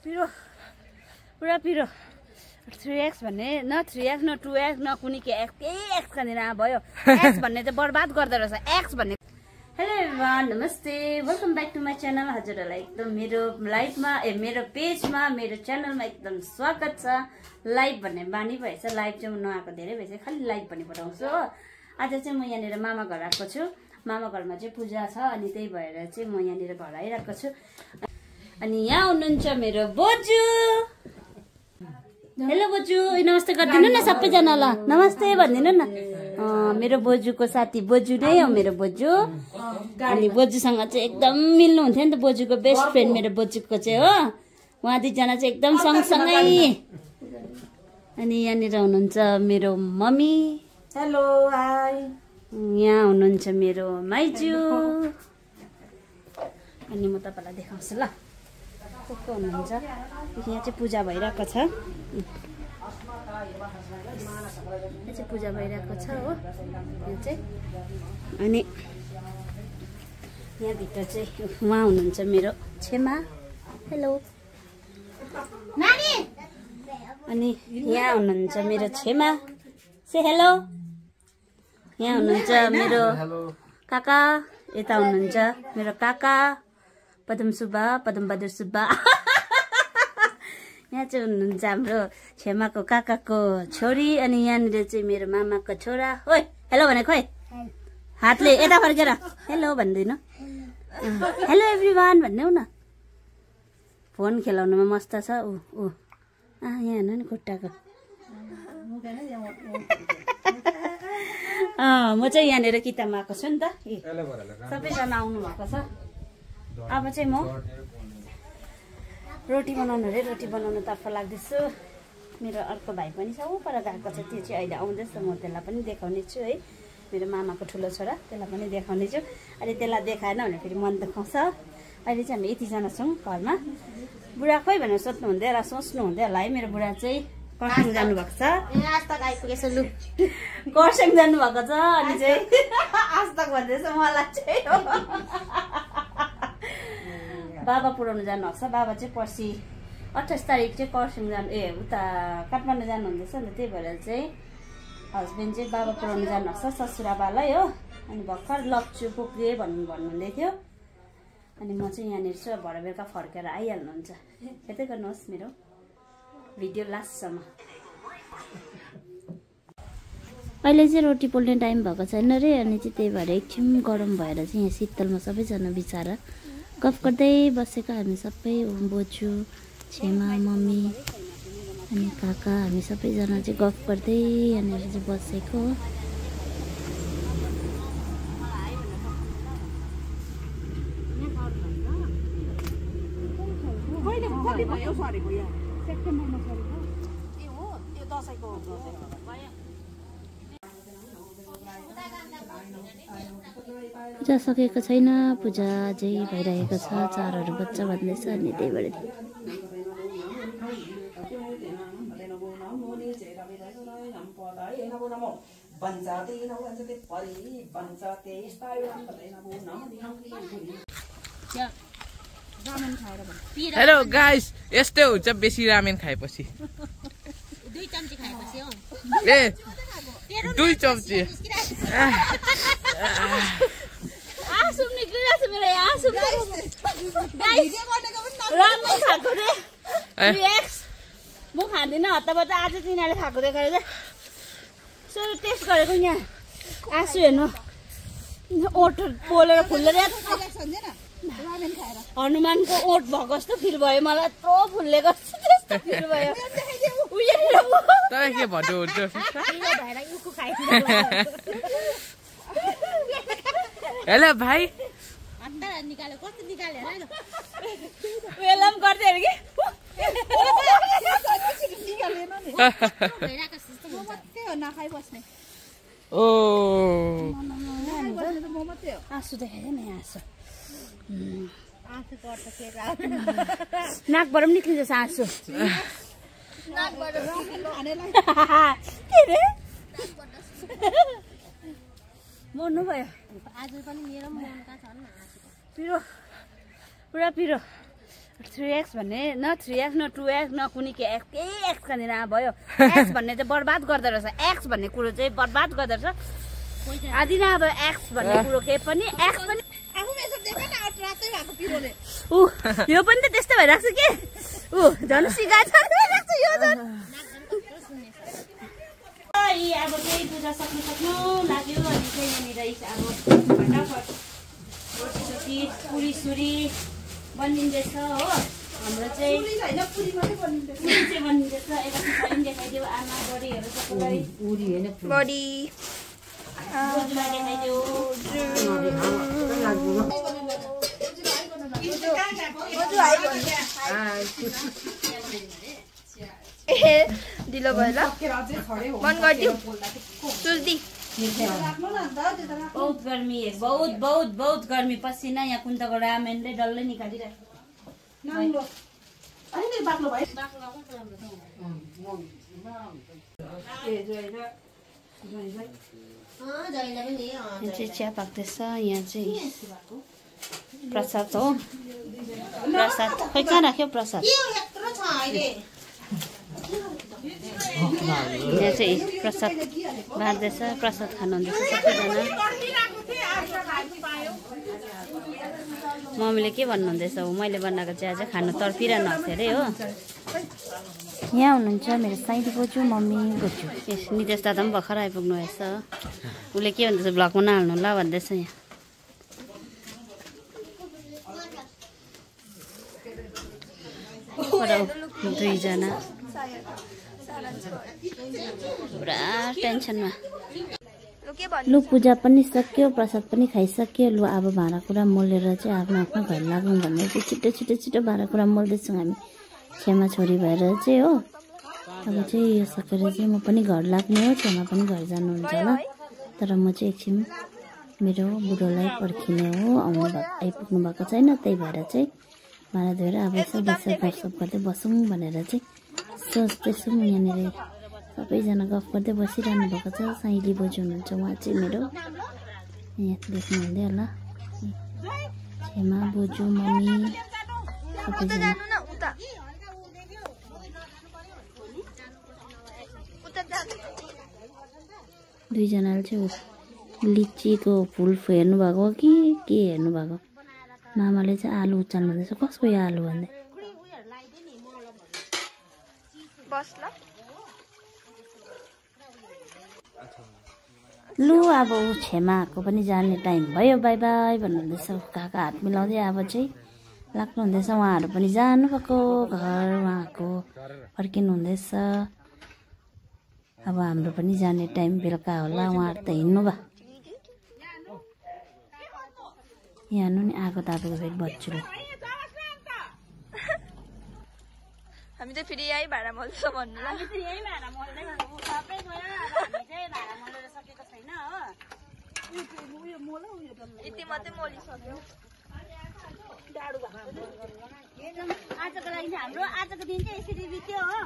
पिरो पुरा पिरो 3x भन्ने न 3x न 2x न कुनै के x x खाँदैन भयो x भन्ने चाहिँ बर्बाद गर्दो रहेछ x भन्ने हेलो एभ्रिवान नमस्ते welcome back to my channel हजुरहरूलाई एकदम मेरो लाइफमा मेरो पेजमा मेरो च्यानलमा एकदम स्वागत छ लाइभ भन्ने बानी भएछ लाइभ चाहिँ म नआएको धेरै भएछ खालि लाइभ भन्ने पठाउँछु हो आज चाहिँ म यहाँनिर मामा घर आएको छु मामा घरमा चाहिँ पूजा छ अनि त्यही भएर चाहिँ म यहाँनिर घर आइरहेको छु अनि यहाँ हुनुहुन्छ मेरो बोजू हेलो बोजू नमस्ते गरिदिनु न सबैजनालाई नमस्ते भनिदिनु न मेरो बोजूको साथी बोजू नै हो मेरो बोजू अनि बोजूसँग चाहिँ एकदम मिल्नु हुन्थ्यो नि त बोजूको बेस्ट फ्रेन्ड मेरो बोजूको चाहिँ हो उहाँ दुईजना चाहिँ एकदम सँगसँगै अनि यहाँनिर हुनुहुन्छ मेरो मम्मी हेलो हाई यहाँ हुनुहुन्छ मेरो माइजू अनि म तपाईँलाई देखाउँछु ल को हुनुहुन्छ यहाँ चाहिँ पूजा भइरहेको छ यहाँ चाहिँ पूजा भइरहेको छ हो यो चाहिँ अनि यहाँभित्र चाहिँ उहाँ हुनुहुन्छ मेरो छेमा हेलो अनि यहाँ हुनुहुन्छ मेरो छेमा से हेलो यहाँ हुनुहुन्छ मेरो काका यता हुनुहुन्छ मेरो काका पदम सुब्बा पदम बहादुर सुब्बा यहाँ चाहिँ हुनुहुन्छ हाम्रो छेमाको काकाको छोरी अनि यहाँनिर चाहिँ मेरो मामाको छोरा ओइ हेलो भनेको है हातले यता फर्केर हेलो भन्दिनँ हेलो एभ्रिवान भन्ने हो न फोन खेलाउनुमा मस्त छ ऊ ऊ यहाँ हेर्नु नि खुट्टाको म चाहिँ यहाँनिर किताबमा आएको छु नि त सबैजना आउनु भएको छ अब चाहिँ म रोटी बनाउनु रे रोटी बनाउनुतर्फ लाग्दैछु मेरो अर्को भाइ पनि छ ऊ पर गएको छ त्यो चाहिँ अहिले आउँदैछ म त्यसलाई पनि देखाउने छु है मेरो मामाको ठुलो छोरा त्यसलाई पनि देखाउने छु अहिले त्यसलाई देखाएन भने फेरि मन दुखाउँछ अहिले चाहिँ हामी यतिजना छौँ घरमा बुढा खोइ भनेर सोध्नु हुँदै होला सोच्नु हुँदै होला है मेरो बुढा चाहिँ कर्सियङ जानुभएको छ कर्सियङ जानुभएको छ अनि चाहिँ आज तक भन्दैछ मलाई चाहिँ बाबा पुऱ्याउनु जानुभएको छ बाबा चाहिँ पर्सि 28 तारिक चाहिँ कर्सियङ जानु उता काठमाडौँ जानुहुँदैछ नि त त्यही भएर चाहिँ हस्बेन्ड चाहिँ बाबा पुऱ्याउनु जानुभएको छ ससुराबालाई हो अनि भर्खर लप्चु पुग्रिए भन्नुहुँदै थियो अनि म चाहिँ यहाँनिर छु भरे बेलुका फर्केर आइहाल्नुहुन्छ यतै गर्नुहोस् मेरो भिडियो लास्टसम्म अहिले चाहिँ रोटी पोल्ने टाइम भएको छैन रे अनि चाहिँ त्यही भएर एकछिन गरम भएर चाहिँ यहाँ शीतलमा सबैजना बिचारा गफ गर्दै बसेको हामी सबै बोजू छेमा मम्मी अनि काका हामी सबैजना चाहिँ गफ गर्दै यहाँनिर चाहिँ बसेको पूजा सकेको छैन पूजा चाहिँ भइरहेको छ चारहरू बज्छ भन्दैछ अनि त्यही भएर हेलो गाइस यस्तै हुन्छ बेसी रामेन खाएपछि दुई चम्ची खाएपछि हो ए दुई चम्ची आँसु निक्लिरहेछ मेरो आँसु राम्रो खाएको रे म खाँदिनँ हत्ताबाट आज तिनीहरूले खाएको देखेर चाहिँ यसो टेस्ट गरेको यहाँ आँसु हेर्नु ओठ पोलेर फुल्लेर हनुमानको ओठ भएको जस्तो फिल भयो मलाई यत्रो फुल्लेको जस्तो फिल भयो तर के भन्नु हुन्छ हेलो भाइ वेलम गर्दै अरे कि आँसु देखाइदिएन आँसु नाकबाट पनि निक्लिन्छ आँसु के रे मर्नु भयो आज पनि मेरो मनका छन् पिरो पुरा पिरो 3x भन्ने न 3x न 2x न कुनै के x केही x खाँदैन भयो x भन्ने चाहिँ बर्बाद गर्दो रहेछ x भन्ने कुरो चाहिँ बर्बाद गर्दो रहेछ आदि न अब x भन्ने कुरो के पनि x पनि यो पनि त त्यस्तै भइरहेको छ के झन् सिकाएको छ यो झन् अब चाहिँ पूजा सक्नु लाग्यो अनि चाहिँ यहाँनिर अब फटाफट रोटी पुरी सुरी बनिँदैछ हो हाम्रो चाहिँ पुरी चाहिँ बनिँदैछ एकछिन देखाइदेऊ आमा बडीहरू सबैलाई बडी देखाइदेऊ ढिलो भयो ल मन गरिदिऊ चुल्ती बहुत गर्मी है बहुत बहुत बहुत गर्मी पसिना यहाँ कुन्तको रामेनले डल्लै निकालिरहेको चिया पाक्दैछ यहाँ चाहिँ प्रसाद हो प्रसाद खै कहाँ राख्यो प्रसाद यहाँ चाहिँ प्रसाद बाँड्दैछ प्रसाद खानुहुँदैछ सबैजना मम्मीले के भन्नुहुँदैछ हो मैले बनाएको चिया चाहिँ खानु तर्पिरहनु भएको अरे हो यहाँ हुनुहुन्छ मेरो साइडी बोजू मम्मी बोजू नितेश दादा पनि भर्खर आइपुग्नु भएछ उसले के भन्दैछ भ्लगमा नहाल्नु ल भन्दैछ यहाँ दुईजना पुरा टेन्सनमा लु पूजा पनि सक्यो प्रसाद पनि खाइसक्यो लु अब भाँडाकुँडा मोलेर चाहिँ आफ्नो आफ्नो घर लागौँ भन्ने चाहिँ छिटो छिटो भाँडाकुँडा मोल्दैछौँ हामी छेमा छोरी भएर चाहिँ हो अब चाहिँ यो सकेर चाहिँ म पनि घर लाग्ने हो छेमा पनि घर जानुहुन्छ होला तर म चाहिँ एकछिन मेरो बुढोलाई पर्खिने हो आइपुग्नु भएको छैन त्यही भएर चाहिँ भाँडा धोएर अब यसो बसेर गफसफ गर्दै बसौँ भनेर चाहिँ सोच्दैछौँ यहाँनिर सबैजना गफ गर्दै बसिरहनु भएको छ साइली बोजू हुनुहुन्छ उहाँ चाहिँ मेरो यहाँ देख्नुहुँदै होला छेमा बोजू मम्मी सबैजना दुईजनाले चाहिँ लिचीको फुल हेर्नु भएको कि के हेर्नु भएको मामाले चाहिँ आलु उचाल्नुहुँदैछ कसको यो आलु भन्दै लु अब छेमाको पनि जाने टाइम भयो बाई बाई भन्नुहुँदैछ काका हात मिलाउँदै अब चाहिँ लाग्नुहुँदैछ उहाँहरू पनि जानुभएको घर उहाँको फर्किनु हुँदैछ अब हाम्रो पनि जाने टाइम बेलुका होला उहाँहरू त हिँड्नु भयो यहाँ नि आगो तापेको फेरि बच्चुले हामी चाहिँ फेरि यही भाडा मोल्छ भन्नु ल हामी चाहिँ यही भाडा मोल्दै गर्नु सबै गयो हामी चाहिँ भाडा मोलेर सकेको छैन हो उयो मोल उयो यति मात्रै मोलिसक्यो आजको लागि हाम्रो आजको दिन चाहिँ यसरी बित्यो हो